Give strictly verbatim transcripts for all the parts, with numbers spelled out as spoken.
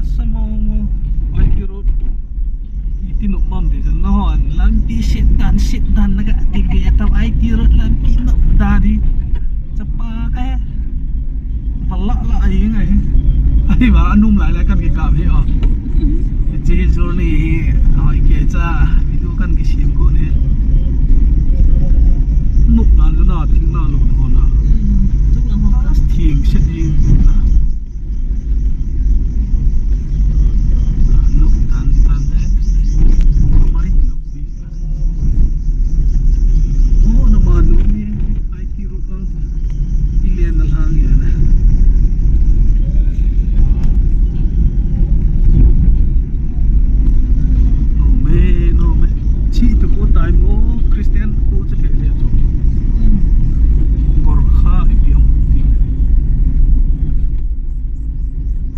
Sama mo, I T road. Iti nop mam di jan na hon, lampi sit dan, sit dan na ga ti ve tau I T road lampi nop dan hi. Chapa ka he. Bala la ai ngai. Ai ba anum lai la kan ki ka ve o. Che journey hi, ai ke cha, video kan ki sim ko ne. Nop dan na, thing na lo ho na. Thing sit in na. Nop dan dan eh. Mai nop ni. Oh, na ma nop ni. I T road lang. Ilian na lang ya na. No me, no me. Chi tu ko tai mo Christian ko che le le to. Gorkha ipi ham ti.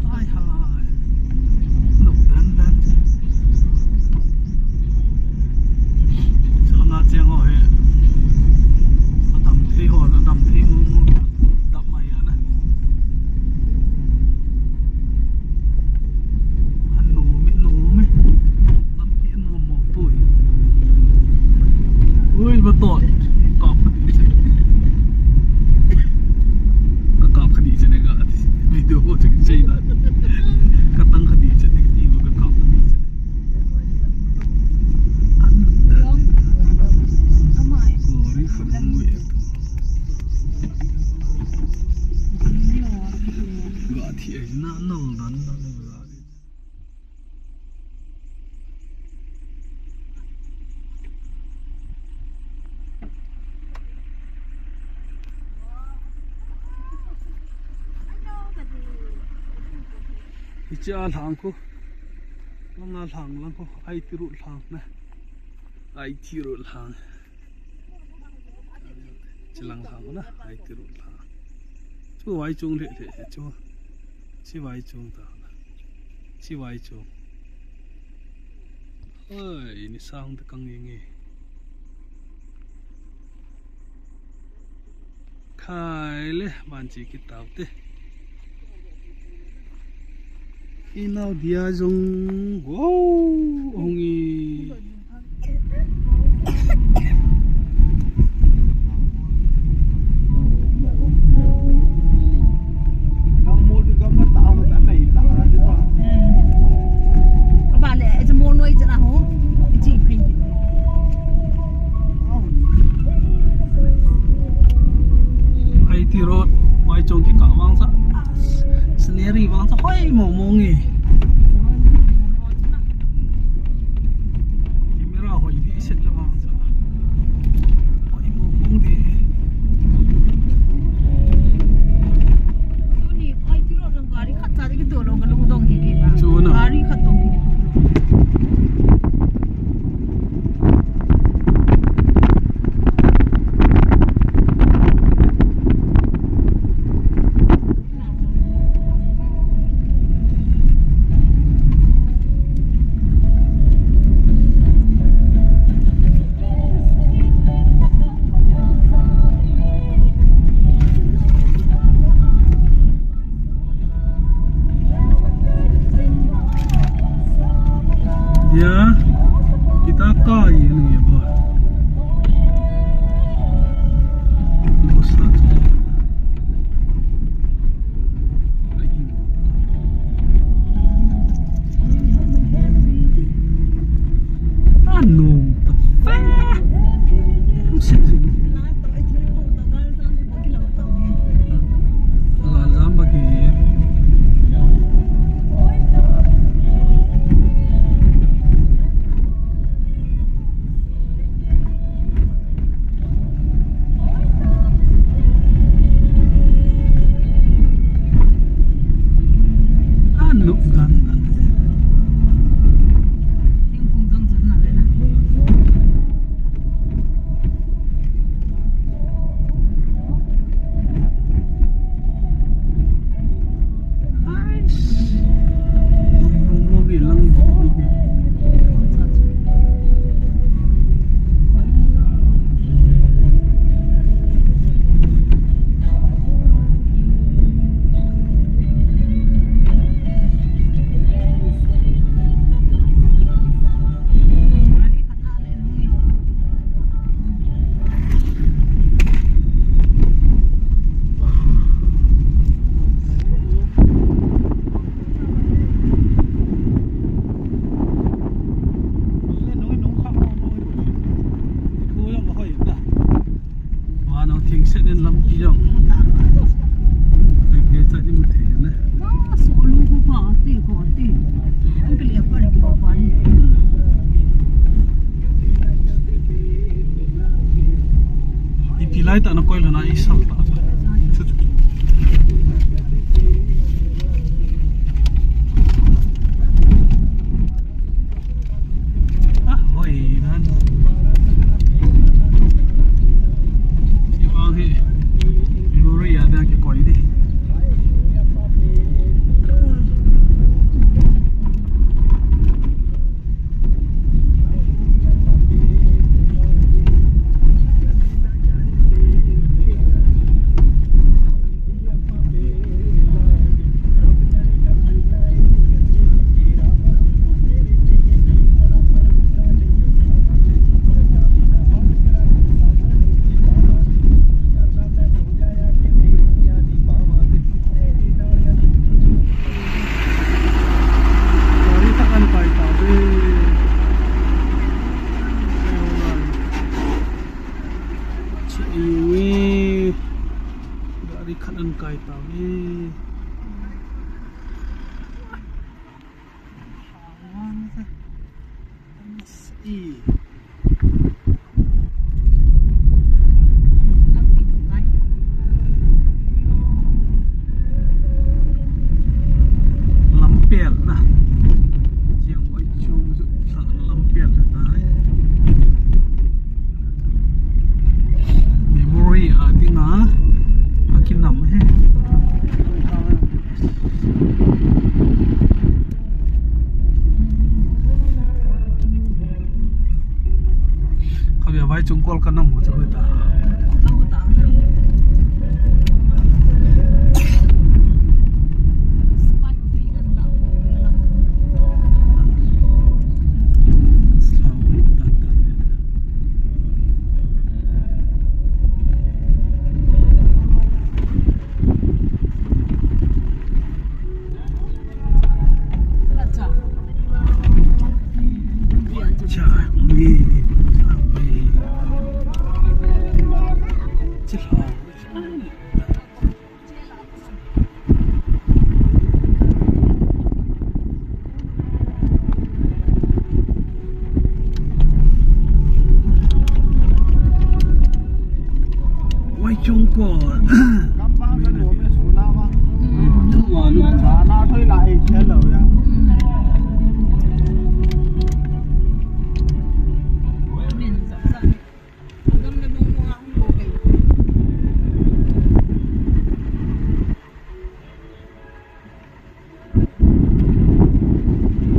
Hai, hai. Nop dan dan. Salanga cheng ho he. Adam thei ho, adam thei mo mo. Dap mai ana. Anu mi, nu mi. Lampi anu mo pui. Ui, ba to. Kap. Ka kap kha di chene ga. Video ho chek chei da. Ka tang kha di chene ti ka kap kha di chene. An da. Kori kha mu e. Ga thi e na no dan dan ga. Hiche a lhang khu, langa lhang lang khu, I T road lhang na, I T road lhang. Chilang lhang na, I T road lhang. Chu vai chung le le chu. Chi vai chung ta na. Chi vai chung. Oi, ni sang ta kang nge nge. Khai le, ban chi kitau te. Inau dia jong, wow, hung i. I T road, vai chung kikah vang sa, scenery vang sa, hoi mong mong e. Camera hoi di set la vang sa. Hoi mong mong di. Tuni, I T road lang gari khat cha di kidol lo ka lungdong hi di ba. Chu na. Gari khat dong hi. Ya, kita ka ye ni ba. Bosa. Anum ta fe. Ai ta na koi lo na i sal ta. Chu, chu, chu. Ah, hoi nan. Ivang hi memory a dia kikoi di. Gari khat ana kai tauve. Gari khat ana kai tauve. Lampel na. Chiang Wai Chung chu sa lampel na tai. Memory a dinga akinam hi. Khatvei Wai Chung kol kanam ho chu hoi ta. Wai Chung ko.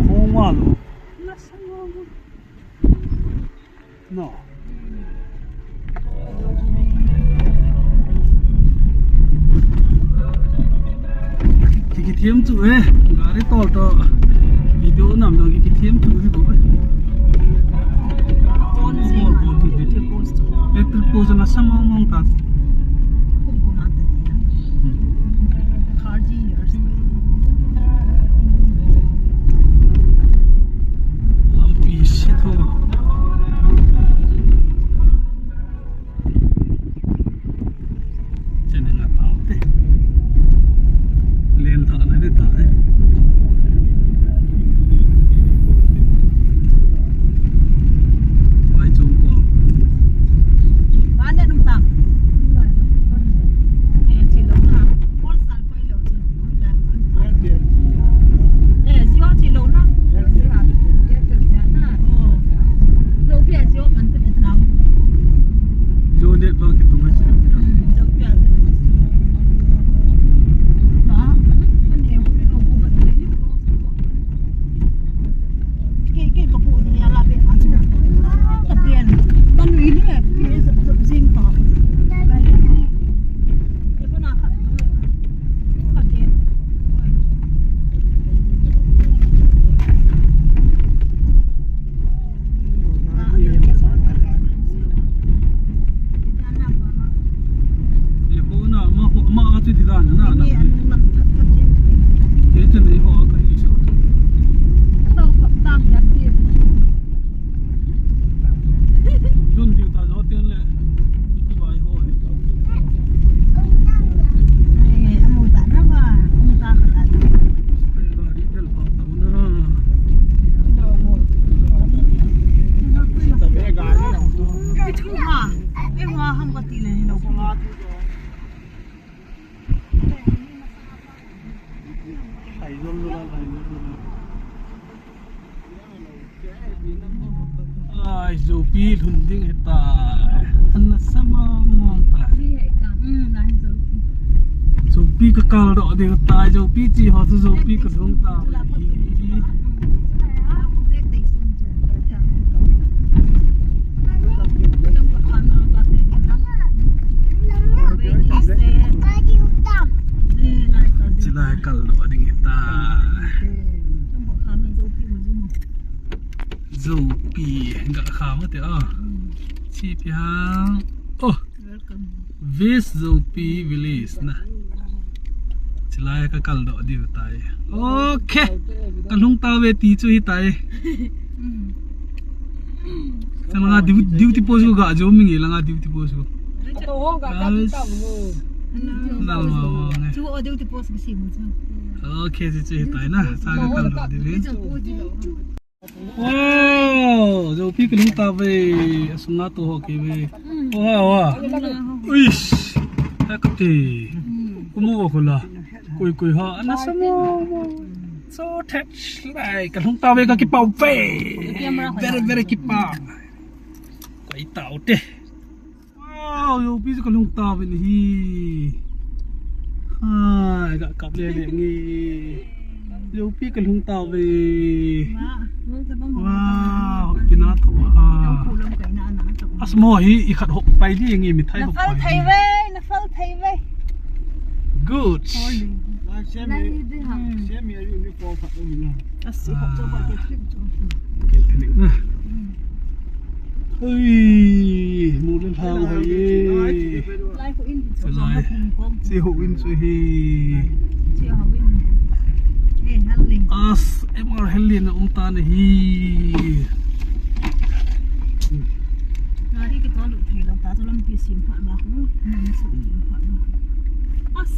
Khong wa lo. No. Ki, kithiam chu e. Gari tol to. Video nam dong ki, kithiam chu hi bo. Electric post na sa mong mong ta. Hmm. Thirty years. Lampi si tho. Chen nga tao te. Len tha na de ta e. Wai Chung ko. Wan de nung tang. Eh, chi lo na. Pol sal koi lo chi. Ai, Zopi lhun ding hita. Ana sa mong mong ta. Zopi ka kal doh ding ta. Zopi chi ho chu Zopi ka lhung ta. Chilai kal doh ding hita. Zopi, ga kha mate a. Chi pi hang. Oh. Welcome. West Zopi Village na. Chilai ka kal doh diu tai. Okay. Ka lhung tauve ti chu hi tai. Sa langa diu-, duty post ko ga jo mi nge langa duty post ko. Nal ma ma nge. Chu o duty post ko si mu chu. Okay, chu chu hi tai na. Sa ka kal doh diu ve. Wow, Zopi ka lhung tauve, asunga to ho kei ve. Oha, oha. Uish, ha kati. Kumu wa kula. Koi, koi ha, ana sa mo, mo. So, thet, lai, ka lhung tauve ka kipah ve. Very, very kipah. Koi tau te. Wow, Zopi chu ka lhung tauve hi. Hai, ga kap le le nge. Zopi ka lhung tauve. Wow, pina to ha. Asmo hi i khat hop pai di nge, mithai hop pai. Na fal thei ve, na fal thei ve. Good. Asi hop cho ba ke trip cho. Ke trip na. Ui, mu le lhang hoi e. Lai ko in chu. Lai. Chi ho in chu hi. Chi ho in. Eh, hal le. As, M R hel le na um ta na hi. Gari ke to lu thei lo ta, to lampi sim pha ba ko. Nam su sim pha ba. As.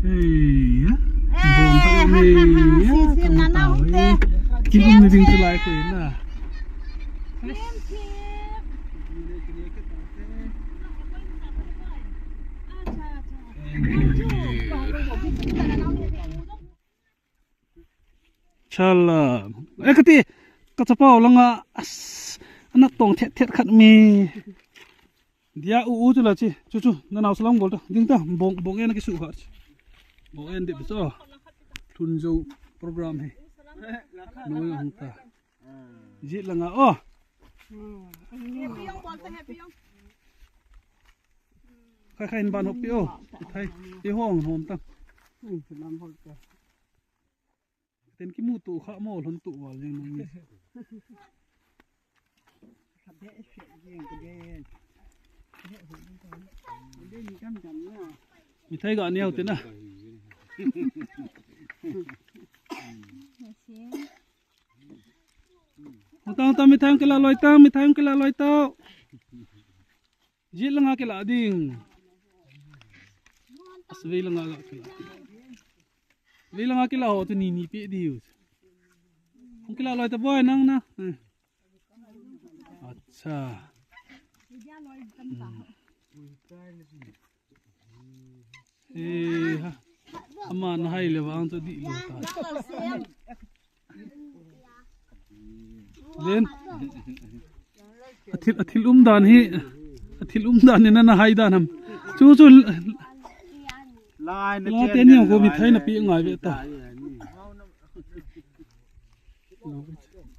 Hey, ya. Eh, bom ta ha, ha, ha, ha, hey, si, si, ya, na, na, tau, um, eh. Te. Kin um ni ding chu lai ko na. Chala. Eh, kati, ka chapa langa, as, ana tong thet thet khat me. Dia u u chu la chi. Chu chu, na nau salam bol ta. Ding ta, bong, bong en ki su kha. Bong en de chu. Thun jo program hi. Noi hung ta. Jit langa, oh. Khai khai in ban hop pi, oh. Thai, i hong hom ta. Ten kimu tu kha mo lhon tu wal jeng nang ni. Mithai ga neo te na. Hung tang, hung tang, mithai hung kila loi tang, mithai hung kila loi tau. Jit langa kila ding. As vei langa ga kila. Vei langa kila ho tu ni ni pe diu. Hung kila loi ta boy nang na. Hmm. Acha. Hmm. Eh, ha. Ama na hai le vang chu di lo ta. Len. Athil, athil um dan hi. Athil um dan hi na na hai dan ham. Chu chu. Lai na la chen te ni den ko mi lai thai na le. Pi ngai ve ta.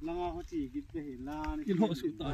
Langa ho chi git pe hi la ni. Ki lo su ta.